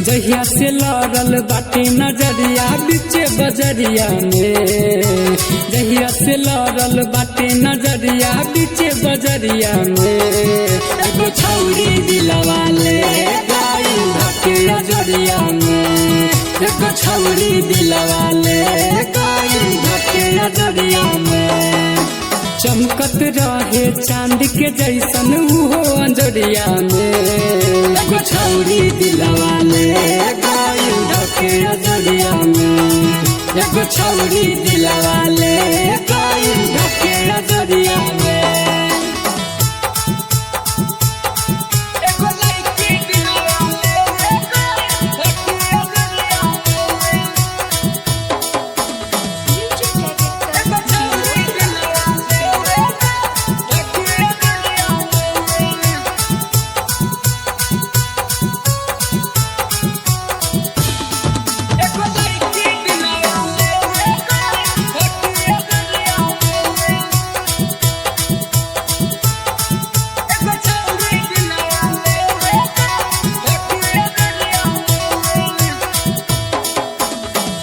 जहिया से लड़ल बाटे नजरिया बीचे बजरिया में, जहिया से लड़ल बाटे नजरिया बीचे बजरिया में, एगो छौरी दिलवा ले गइल धके अजरिया में, एगो छौरी दिलवा ले गइल धके अजरिया में। चमकत रहे चांद के जैसन उहो अंजरिया में, एगो छौरी दिलवा ले गइल धके अजरिया में, एगो छौरी दिलवा ले गइल धके अजरिया में। एगो लड़की दिलवा ले धके अजरिया में। Music Director एगो छौरी दिलवा ले धके अजरिया में। एगो लड़की दिलवा ले धके अजरिया में। एगो छौरी दिलवा ले धके अजरिया में।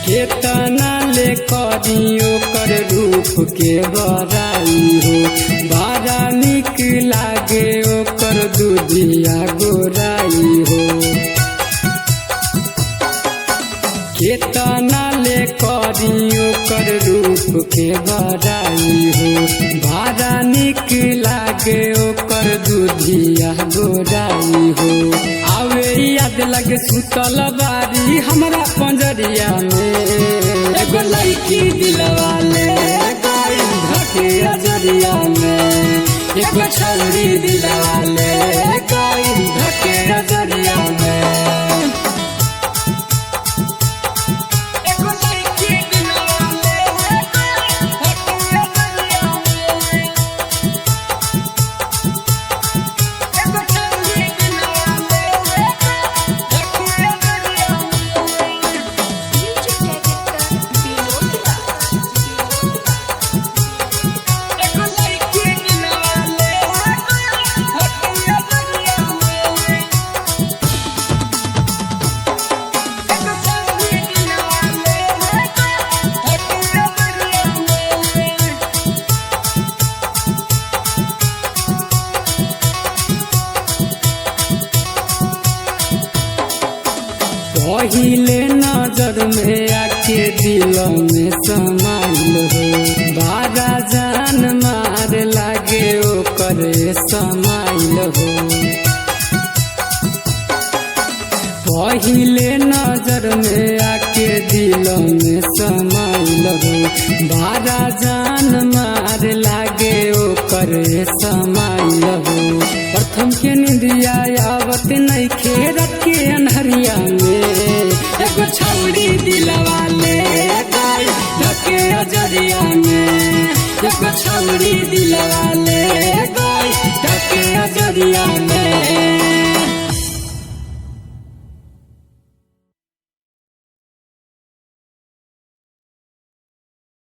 केतना ले करी ओकर रूप के बड़ाई हो, बड़ा निक लागे ओकर दुधिया गोराई हो। केतना ले करी ओकर रूप के बड़ाई हो, बड़ा निक लागे ओकर दुधिया गोराई हो। आवे याद लगे सुतल बारी हमरा पंजरिया में, एगो लड़की दिलवा ले गइल धके अजरिया में, एगो छौरी दिलवा ले गइल धके अजरिया में। एगो लड़की दिलवा ले धके अजरिया में। एगो छौरी दिलवा ले धके अजरिया में। Music Director Vinod Raj. एगो लड़की दिलवा ले धके अजरिया में। एगो छौरी दिलवा ले धके अजरिया में। पहिले नजर में आके दिल में समाइल हो, बारा जान मार लागे ओकर समाइल हो। पहिले नजर में आके दिल में समाइल हो, बारा जान मार लागे ओकर समाइल हो। प्रथम के निंदिया आवत नइखे रात के अन्हरिया में, एगो छौरी दिलवा ले गइल धके अजरिया में, एगो छौरी दिलवा ले गइल धके अजरिया में।